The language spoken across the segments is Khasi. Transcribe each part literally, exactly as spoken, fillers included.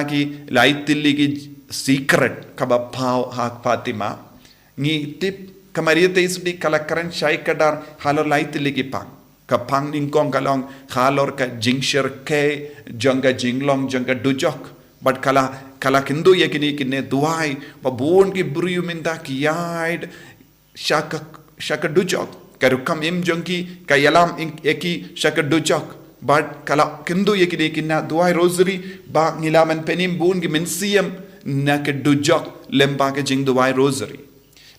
ki lai tylli ki secret kaba paw ha Fatima. Ngi tip ka Maria Theisotti ka la kren shai kdar halor lai tylli ki pang. Ka pang nyngkong ka long halor ka jingshyrkhei jong ka jinglong jong ka dujok. Bad ka la, ka la kynduh ïa kine ki ne duwai ba bun ki briew mynta ki ïaid sha ka, sha ka dujok. Ka rukom im jong ki ka ïalam ïa ki sha ka dujok. Bad ka la kynduh ïa kine ki ne duwai rosary ba ngi lah ban pynim bun ki mynsiem na ka dujok lyngba ka jingduwai rosary.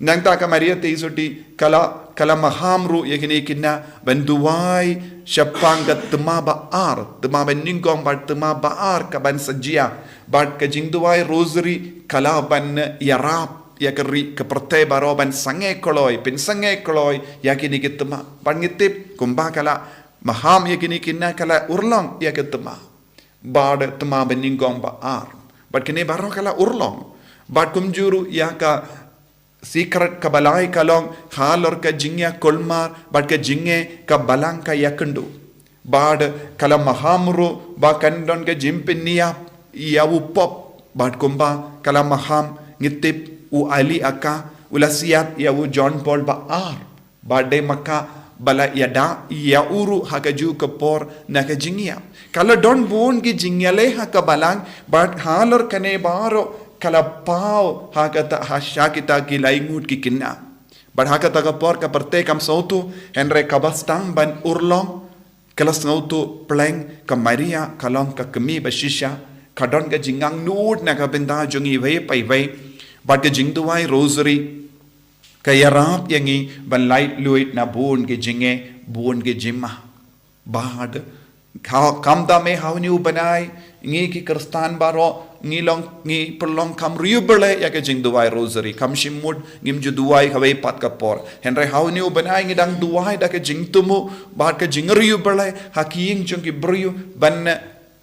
Nangta ka Maria Theisotti ka la, ka la maham ruh ïa kine ki ne ban duwai shaphang ka thma ba ar, thma ba nyngkong bad thma ba ar kaban sa jia. Bad ka jingduwai rosary ka lah ban ïarap ïa ka ri ka pyrthei baroh ban sangeh kloi, pynsangeh kloi ïa kine ki thma. Bad ngi tip kumba ka la maham ïa kine ki ne ka la urlong ïa ka thma. Bad thma ba nyngkong ba ar. Bad kine baroh ka la urlong. Bad kumjuh ruh ïa ka secret kaba lai ka long halor ka jingïakulmar bad ka jingeh ka balang ka ïakynduh. Bad ka la maham ruh ba kan don ka jingpynïap ïa u Pope. Bad kumba ka la maham ngi tip u Ali aka u la siat ïa u John Paul ba ar. Bad dei ma ka ba la ïada ïa u ruh ha kajuh ka por na ka jingïap. Ka la don bun ki jingïaleh ha ka balang bad halor kane baroh ka la paw ha kata ha sha kita ki lai ngut ki khynnah. Bad ha kata ka por ka pyrthei kam sngewthuh, hynrei kaba sdang ban urlong ka la sngewthuh pleng ka Maria ka long ka kmie ba shisha, ka don ka jingangnud na ka bynta jong iwei pa iwei. Bad ka jingduwai rosary ka ïarap ïa ngi ban laitluid na bun ki jingeh, bun ki jingma. Bad ka, kam da me ha une u bnai ngi ki Khristan baroh ngi long, ngi pynlong kam riewblei ïa ka jingduwai rosary. Kam shym mut ngim ju duwai kawei pat ka por. Hynrei ha une u bnai ngi dang duwai da ka jingthmu bad ka jingriewblei ha ki ïing jong ki briew ban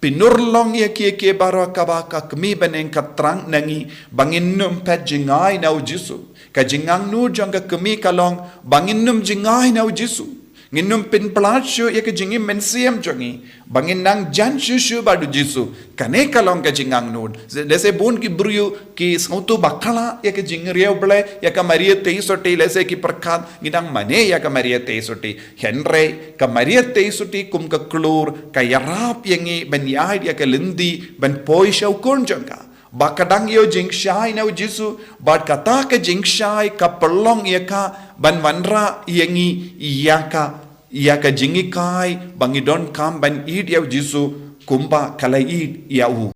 pynurlong ïa kiei kiei baroh kaba ka kmie bneng ka thrang na ngi, ba ngin ym phet jngai na u Jisu. Ka jingangnud jong ka kmie ka long ba ngin ym jngai na u Jisu. Ngin ym pynplat shuh ïa ka jingim mynsiem jong ngi, ba ngin nang jan shuh shuh bad u Jisu. Kane ka long ka jingangnud. Lehse bun ki briew ki sngewthuh bakla ïa ka jingriewblei ïa ka Maria Theisotti, lehse ki pyrkhat ngi dang mane ïa ka Maria Theisotti. Hynrei ka Maria Theisotti kum ka klur ka ïarap ïa ngi ban ïaid ïa ka lynti ban poi sha u Khun jong ka. Ba ka dang ïoh jingshai na u Jisu, bad kata ka jingshai ka pynlong ïa ka ban wanrah ïa ngi ïa ka, ïa ka jinghikai ba ngi donkam ban ïeit ïa u Jisu kumba ka la ïeit ïa u.